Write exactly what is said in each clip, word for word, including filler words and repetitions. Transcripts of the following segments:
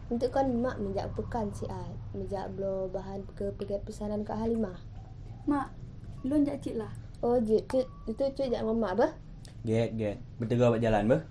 Untuk kon mak meujak peukan siat, meujak bloe bahan keu peugét peusanan keu Halimah. Mak, lôn jak cit lah. Oh, jeuet, cut. Itu cut jak ngon mak beuh. Gét, gét. Beuteugoe bak jalan beuh.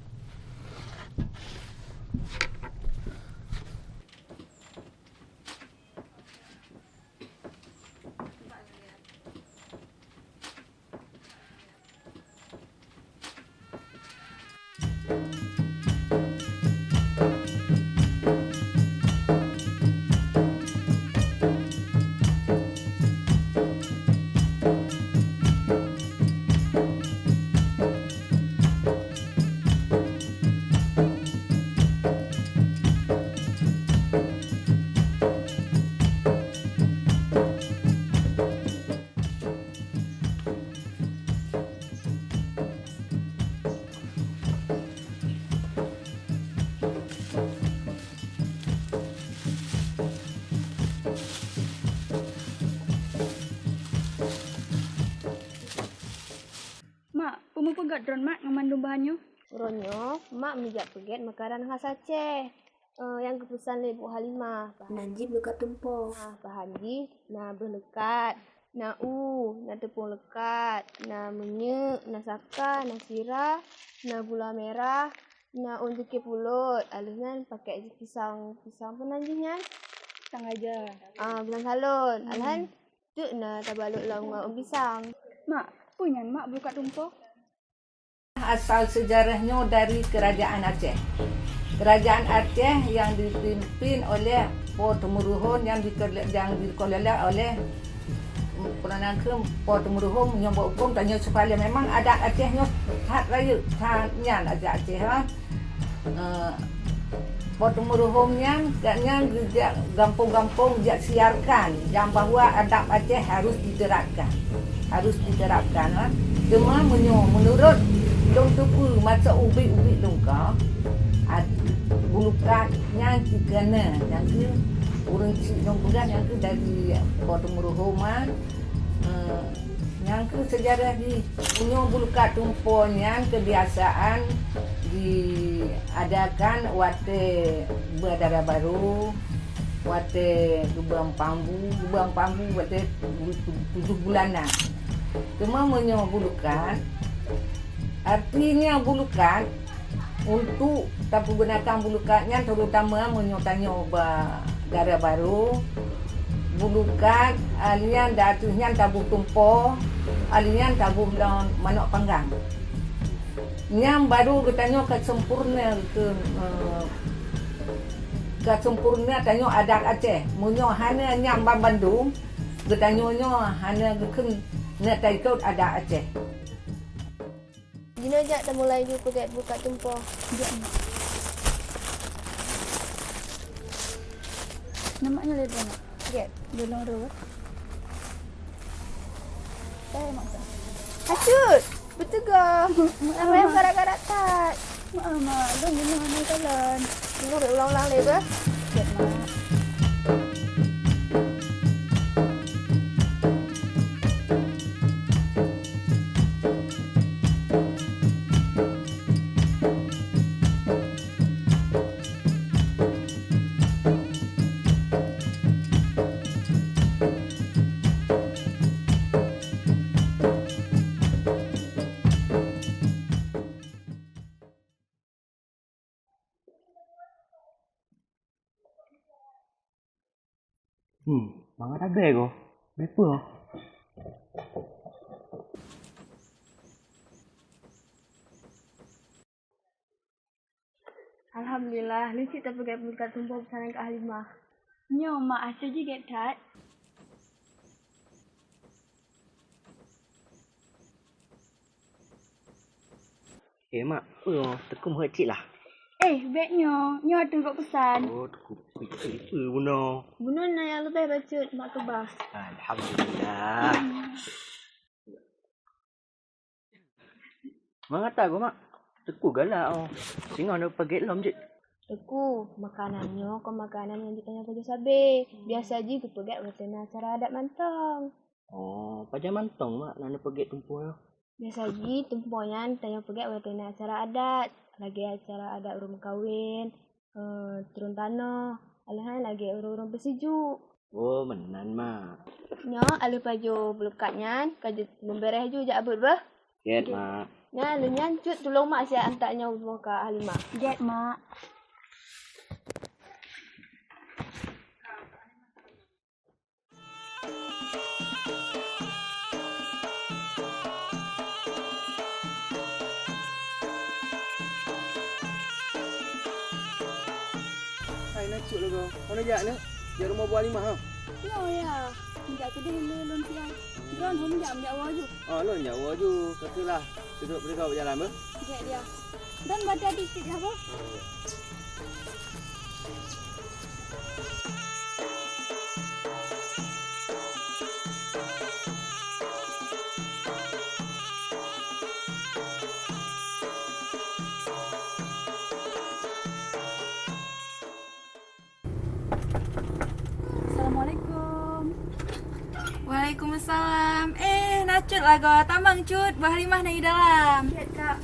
Mak, peue meupeugét droen mak ngon mandum bahan nyoe? Uroe nyoe, mak meujak peugét makanan khas Aceh, eh, nyang geupeusan lé Bu Halimah. Nan jih beuleukat tumpo. Ah, bahan jih na beuh leukat, na u, na teupông leukat, na minyeuk, na saka, na sira, na gula mirah, na ôn cukée pulot. Alheuh nyan pakék pisang, pisang peue nan jih nyan? Pisang raja. Ah, pisang salon. Hmm. Alheuh nyan teuk na tabalot lom ngon ôn pisang. Mak, peue nyan mak beuleukat tumpo? Asal seujarah nyoe dari Kerajaan Aceh. Kerajaan Aceh nyang dipimpin oleh Po Teumeuruhom nyang dikele-, nyang dikelola oleh Peuranangkeue Po Teumeuruhom nyang bak huköm tanyoe supaya memang adat Aceh nyoe that rayeuk, that nyan adat Aceh, ha. Eh, Po Teumeuruhom nyan, gobnyan geujak gampông-gampông jak siarkan nyang bahwa adat Aceh harus diterapkan, harus diterapkan, ha. Teuma meunyoe meunurot lôn teupeu masa ubit-ubit lôn ka, at-, bulukat nyan dikeuna nyang keu ureueng chik lôn peugah nyang keu dari Po Teumeuruhom, ha. Eh, nyang keu seujarah jih, meunyoe bulukat tumpo nyan keubiasaan diadakan watée beudara barô, watée geubang pambu, geubang pambu watée tu-, tu-, tujoh bulanan. Teuma meunyoe bulukat, artinya bulukat, untuk tapeugunakan bulukat nyan, terutama meunyoe tanyoe ba dara barô, bulukat, ah, nyan ateueh nyan taboh tumpo, ah, nyan taboh lom manok panggang. Nyan barô geutanyoe ka sempurna keu, eh, ka sempurna tanyoe adat Aceh. Meunyoe hana nyan banmandum, geutanyoe nyoe hana geukheun na taikot adat Aceh. Jinoe jak tamulai ju peugét bulukat tumpo. Jak, Mak. Nama nyoe lé, Mak? Gét. Golong dua. Eh, Mak. Acut! Beuteugoe! Apa nyang garak-garak that? Mak, Mak, lôn bunoe hana kalon. Tunggu, bèk ulang-ulang lé, beuh. Gét, Mak. Hmm, mangat abée goe. Bèk peue. Alhamdulillah, lé cit tapeugét bulukat tumpo peusanan keu Halimah. Nyoe, Mak, asoe jih gét that. Eh, Mak, peue nyoe? Teungku meuheuet cit lah. Eh, bèk nyoe. Nyoe ateueh gob peusan. Oh, Teungku peue bunoe? Bunoe na nyang leubeh bacut, Mak keubah. Alhamdulillah. Hmm. Mangat that goe, Mak. Teungku galak, oh. Singoh neupeugét lom jeuet. Teungku, makanan nyoe kon makanan nyang jitanyoe pajoh sabé. Biasa jih geupeugét watèe na acara adat mantong. Oh, pajan mantong, Mak, na neupeugét tumpo nyoe? Biasa jih tumpo nyan tanyoe peugét watèe na acara adat, lagèe acara adat ureueng meukawen, eh, turun tanoh, Alheuh lagèe ureueng-ureueng beusijuek. Oh, meunan, Mak. Nyoe alheuh pajoh peulukat nyan, ka jeuet meubeureh ju jak beuet beuh. Gèt, Mak. Nyan lheuh nyan cut tulông mak siat antak nyoe bumoe keu Halimah. Gèt, Mak. Hai, na cut lagoe. Hana jak, Neuk? Jak rumoh Bu Halimah, ha? Yo, ya. Meujak keudeh lé lôn siat. Droen hom jak, meujak woe ju. Oh, lôn jak woe ju. Ka keuh lah. Duek beudeungoe bak jalan, beuh. Jeuet dia. Dan bada dikit ya, beuh. Assalamualaikum. Waalaikumsalam. Eh, na cut lagoe, tamong cut, Bu Halimah na di dalam. Jeuet, Kak.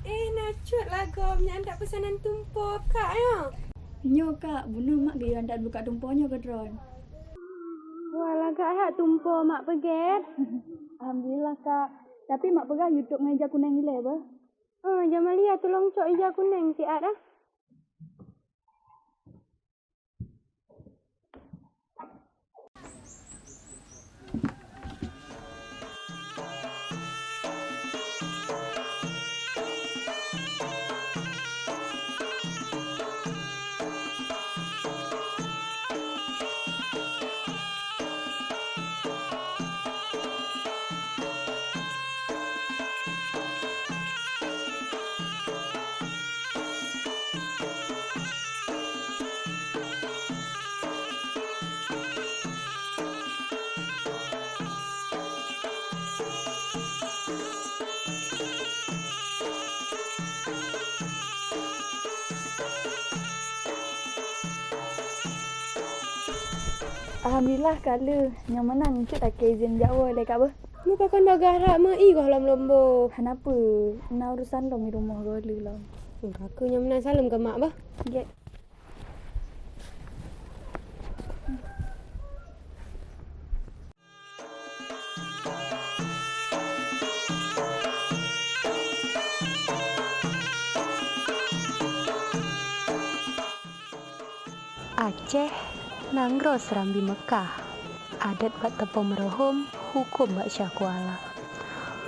Eh, na cut lagoe, nyan dak peusanan tumpo, Kak, ya? Nyoe, Kak, bunoe mak geuyue antat buka tumpo nyoe keu droen. Wah, lagak that tumpo mak peugèt. Alhamdulillah, Kak. Tapi mak peugah yue tôp ngon ija kunèng ilèe, beuh. Eh, Jamalia, tulông cok ija kunèng siat, ah. Alhamdulillah, Kak Le. Nyang meunan cut lakèe izin jak woe lé Kak beuh. Meukakon bagaih rhak meu i goh lom lombo. Hana peue, na urosan lom i rumoh goh le lom. Ka keuh nyang meunan saleuem keu mak beuh. Gèt. Aceh, nanggroe seurambi Meukah, adat bak teupeu meuruhom, hukôm bak syah kuala.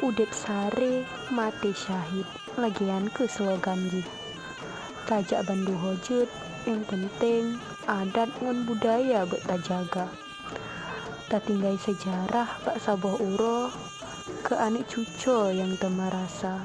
Udép saré, maté syahid, lagèe nyan keuh slogan jih. Tajak bandua jeuet, nyang peunteng adat ngon budaya bèk tajaga. Tatinggai seujarah bak saboh uroe keu aneuk cucoe nyang teuma rasa.